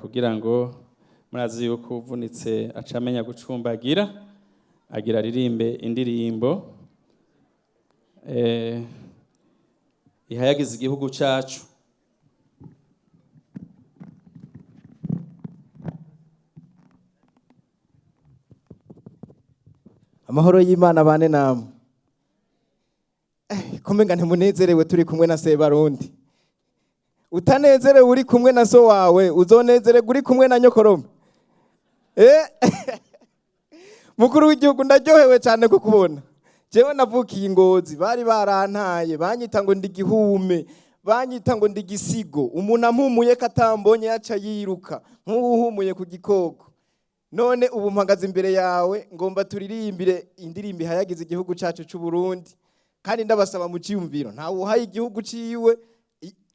Kugira ngo murazi yuko uvunitse aca amenya gucumbagira, agira aririmbe indirimbo ihayagiza igihugu cacu. Amahoro y'Imana bane namwe. Kumenga ntimunezerewe turi kumwe na Sebarundi. Utanezerewe uri kumwe na so wawe, uzonezererwa uri kumwe na nyokorome. Mukuru w'igihugu, ndaryohewe cyane kukubona. Jewe navukiye Ingozi, bari barantaye, banyita ngo ndi gihume, banyita ngo ndi gisigo. Umuntu ampumuye ko atambonye yaca yiruka nk'uwuhumuye ku gikoko. None ubu mpagaze imbere yawe, ngomba turirimbire indirimbo ihayagiza igihugu cyacu cy'u Burundi, kandi ndabasaba mu cyiyumviro, ntawe uhaye igihugu ciwe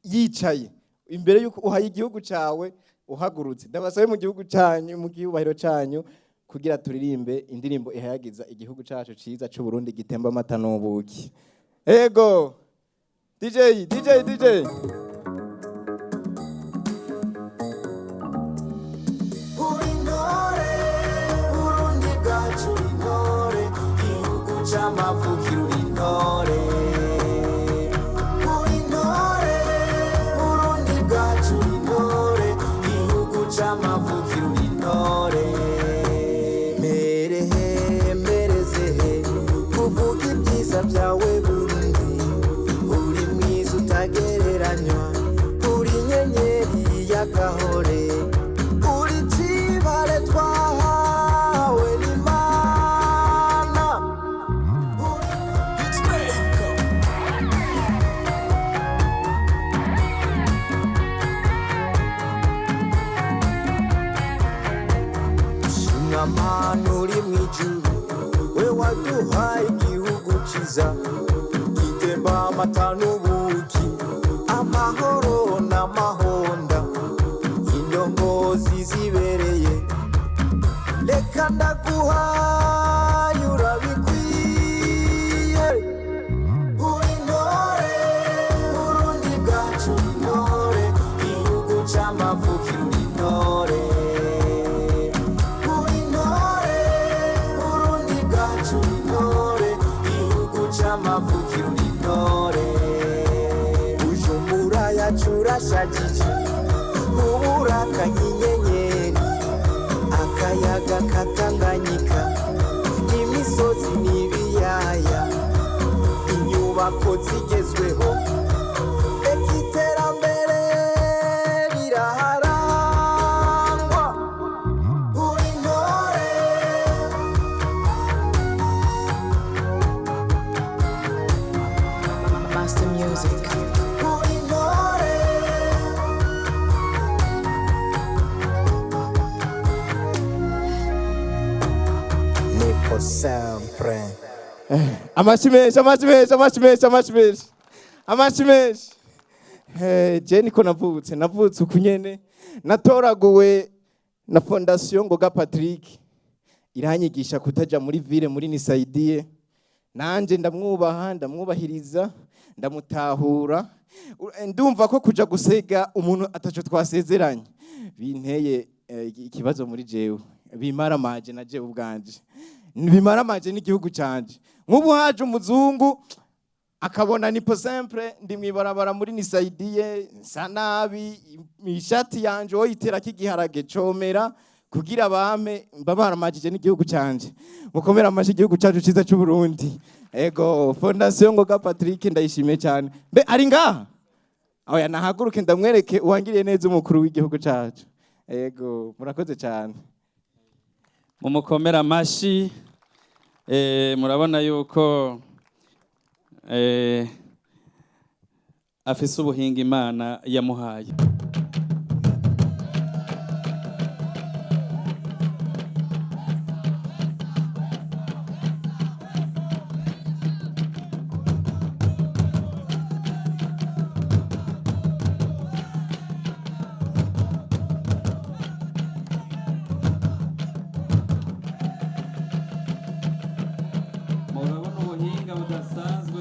yicaye. Imbere yuko uhaye igihugu cyawe uhagurutse, ndabasabe mu gihugu cyanyu, mu cyubahiro cyanyu, kugira turirimbe indirimbo ihayagiza igihugu cyacu ciza cy'u Burundi gitemba amata n'ubuki. Ego DJ, DJ, DJ. Uri intore, Burundi bwacu, uri intore, gihugu c'amavukiro, uri intore. Uri intore, Burundi bwacu, uri intore, gihugu c'amavukiro, uri intore. Merehe, merezehe kuvuga ibyiza byawe Burundi. Uri mwiza utagereranywa, uri inyenyeri y'agahore, uri cibare twahawe n'Imana. Shimwa Mana uri mw'ijuru, we waduhaye igihugu ciza gitemba amata n'ubuki, amahoro n'amahonda, indongozi zibereye. Reka ndaguhaye, urabikwiye. Uri intore, Burundi bwacu, uri intore, gihugu c'amavukiro, uri intore. Uri intore, Burundi bwacu, uri intore, gihugu c'amavukiro, uri intore. Bujumbura yacu urashajije, uburakanye inyenyeri, akayaga katanganyika, imisozi n'ibiyaya, inyubako zigezweho, eka iterambere riraharangwa. Uri intore. Master Music. Uri intore. Nipo sempre. Amashyi menshi, amashyi menshi, amashyi menshi, amashyi menshi, amashyi menshi. Je niko navutse, navutse uku nyene, natoraguwe na Fondation Ngoga Patrick, iranyigisha kutaja muri ville muri Nisaidiye. Nanje ndamwubaha, ndamwubahiriza, ndamutahura. Ndumva ko kuja gusega umuntu ataco twasezeranye binteye ikibazo muri jewe, bimaramaje na jewe ubwanje, bimaramaje n'igihugu canje. Nk'ubu haje umuzungu akabona nipo sempre ndi mwibarabara muri Nisaidiye, nsa nabi, ishati yanje woyiterako igiharage comera, kugira bame mba baramajije n'igihugu canje. Mukomere amashi igihugu cacu ciza c'u Burundi. Ego, Fondation Ngoga Patrick ndayishimiye cyane. Mbe ari ngaha? Oya, nahaguruke ndamwereke uwangiriye neza, umukuru w'igihugu cacu. Ego, murakoze cyane. Mumukomera amashi. Murabona yuko afise ubuhinga Imana yamuhaye. Murabona ubuhinga budasanzwe.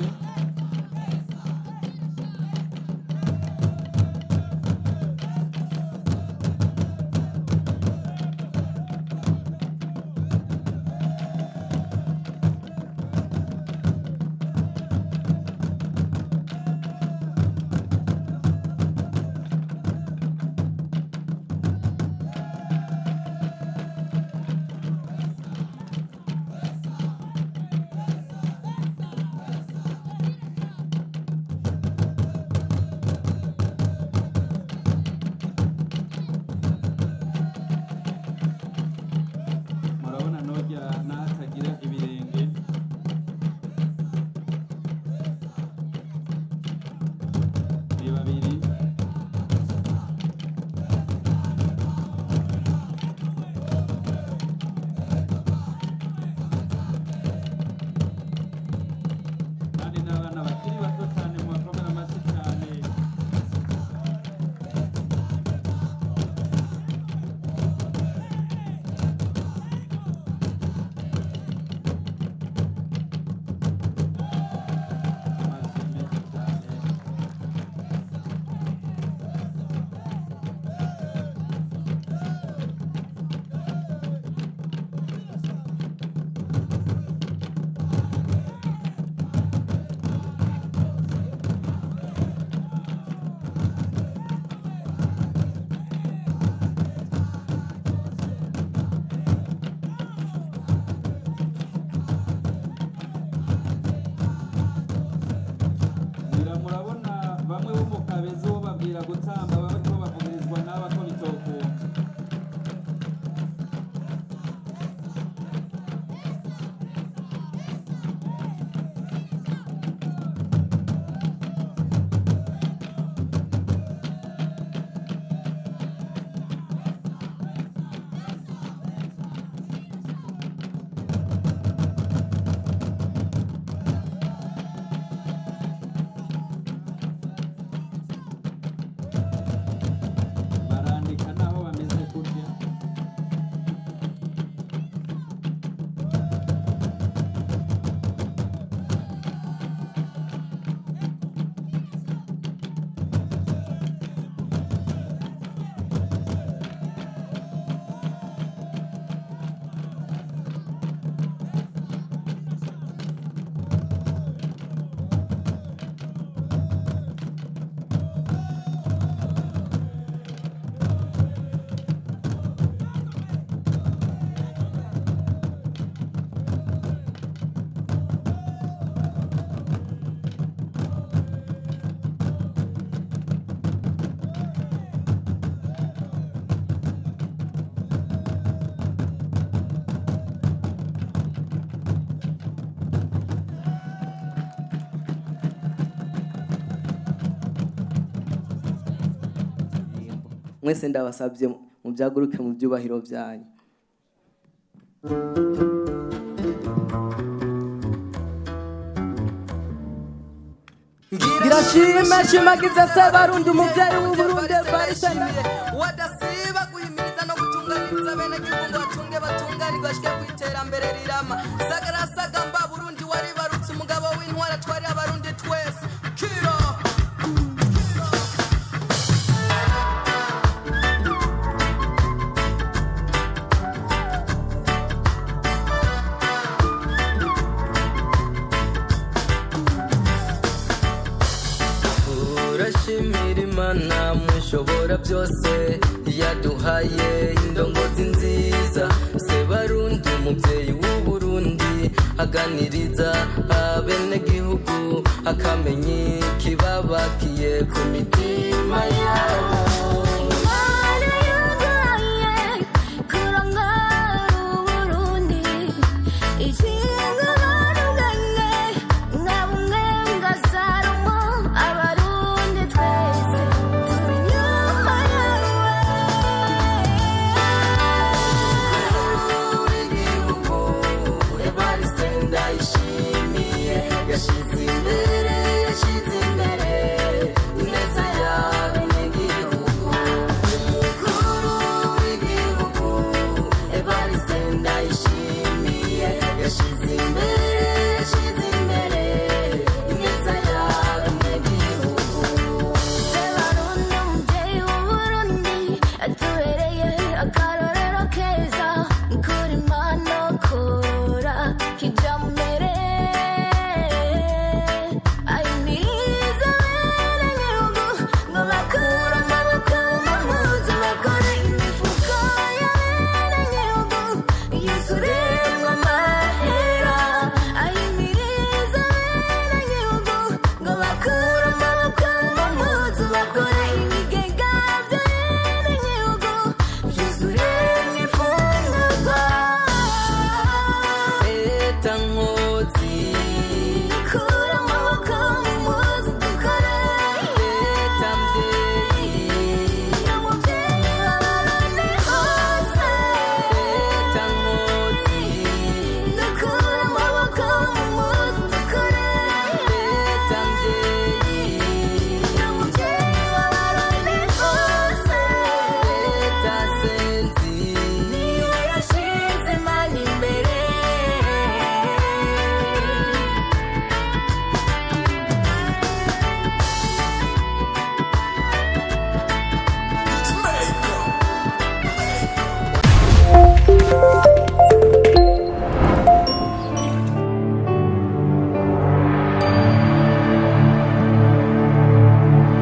Mwese ndabasabye mubyaguruke mu byubahiro byanyu. Ngirashima shimagiza se Barundi, umuvyeyi w'Uburundi Evariste. Wadasiba guhimiriza no gutunganiriza bene gihugu ngo batunge, batunganirwe, bashike ku iterambere rirama. Sagara sagamba Burundi, waribarutse umugabo w'intwara twari Abarundi twese kiro. Turashimira Imana mushobora byose yaduhaye indongozi nziza, Sebarundi, umubyeyi w'Uburundi, aganiriza abenegihugu akamenya ikibabakiye ku mitima yabo.